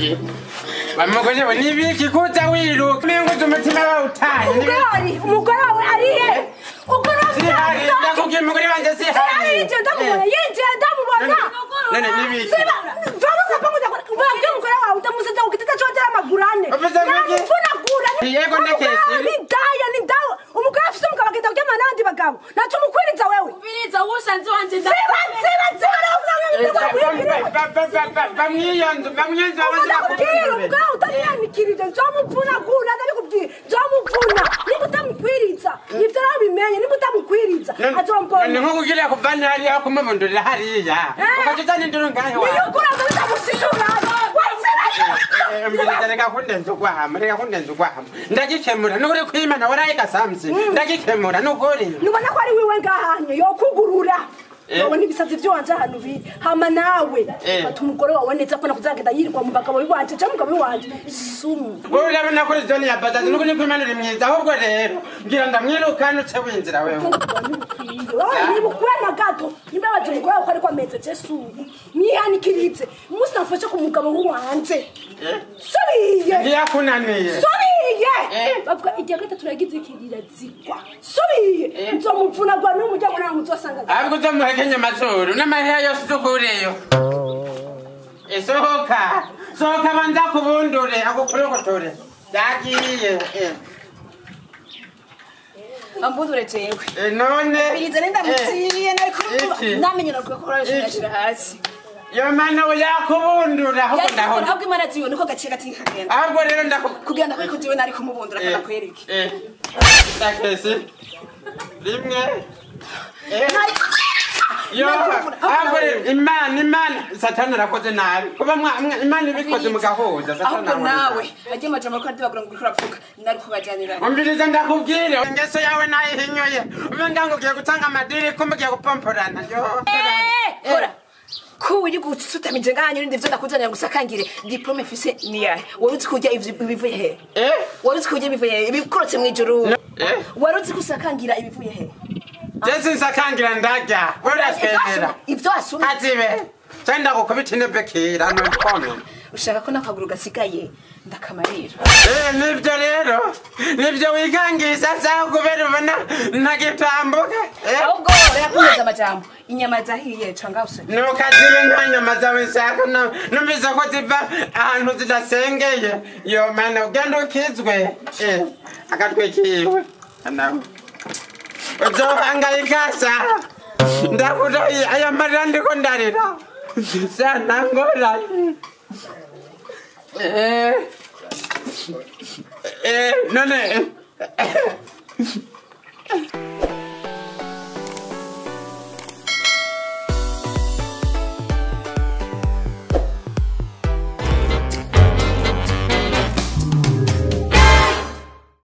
Nibiki Wamugore we nibiki kuza wiruka mengo umutima wawe utaye Umugore umugore wawe ari he Sihari ndakubwiye umugore wanje sihari Yinjiye ndamubona yinjiye ndamubona None nibiki Babwiye umugore wawe ndamusize ku giti cyongera amaguru ane Namuvunagura Yego ndakesi Ni ndaya umugore afise umugabo agenda kuryamana n'abandi bagabo naco umukwiriza wewe Ubiriza wushanze wanje Ziba Bamwiyanzu ndakubwira umugore utamwanikirije nzomuvunagura ndabikubwira nzomuvuna niba utamukwiriza nivyo nabimenye niba utamukwiriza azombona Ni nko kugira kuvana hariya kumubundurira hariya ukacuzana induru ngahe wa Niyo ukuraza bitamushishura Mbere reka kundenza ukwahama reka kundenza ukwahama ndagikemura nukuri kwimana waraye gasamsi ndagikemura nukuri Nubona ko ari wiwe ngahanye yokugurura Wowe n'ibisazi vy'iwanje ahantu biri hama nawe fata umugore wawe neza ko nakuzagenda yirirwa mu bagabo biwanje cyangwa umugabo wiwanje sumu Wowe urabona ko zone ya bazazi nukuri kwimana uri mwiza ahubwo rero mbwira ndamwirukana uce winzira wewe Wowe nibukwe na gato nimbabaza umugore wawe ko ariko ameze je sumu mwihanikirize umunsi nafashe ku mugabo w'iwanje Subiye Ntiyakunaniye Subiye bavuga igihe gatatu yagize ikirira zigwa Subiye nzomuvunagwa n'umuryango nawe nzosanga Ahubwo uzomuhekenye amazuru n'amahera yose uzukureyo Isohoka sohoka banza kubundure akukurokotore yagiye Ambundure jewe None Biriza nenda mutiye nariko namenye nariko koresha hasi Yo mana we yakubundura ahubwo ndahona Ahubwo imana ziwe niko gaciye gati nkagenda Ahubwo rero ndako kugira ndakwereka jewe nari kumubundura kandi akwereke Ndakesi rimwe Yo ahubwo imana satani arakoze nabi kuba imana ibikoze mugahuza satani ahubwo nawe agiye amajambo ko ndibagura ngo uriko uravuga nari kubajyanira Umviriza ndakubwire ingeso yawe nayihinyoye umenga ngo ugiye gutanga amadiri ko mugiye gupomporana yo Hora ko uri gusutamije nganye urindi ivyo ndakuzanira gusakangire diplome mfise ni yahe wari uzi kurya ibivuye he wari uzi kurya ibivuye he ibikorotse mwijuru wari uzi gusakangira ibivuye he Jesi nsakangira ndarya uraswemera ivyo asumye Azibe cyenda gukubita intebe kira nukome ushaka ko nakaguru gasigaye ndakamarira Nivyo rero nivyo wikangisha sawa kubera ubona ntagitambuka ahubwo reka kumeza amajambo inyama zahiye canga usone Nukazibe nta nyama zawe nshaka numvise ko ziva ahantu zidasengeye yo mana ugenda ukizwe akatwikiwe nawe uzohangayika sa ndakurahiye aya marira ndiko ndarira sanangora none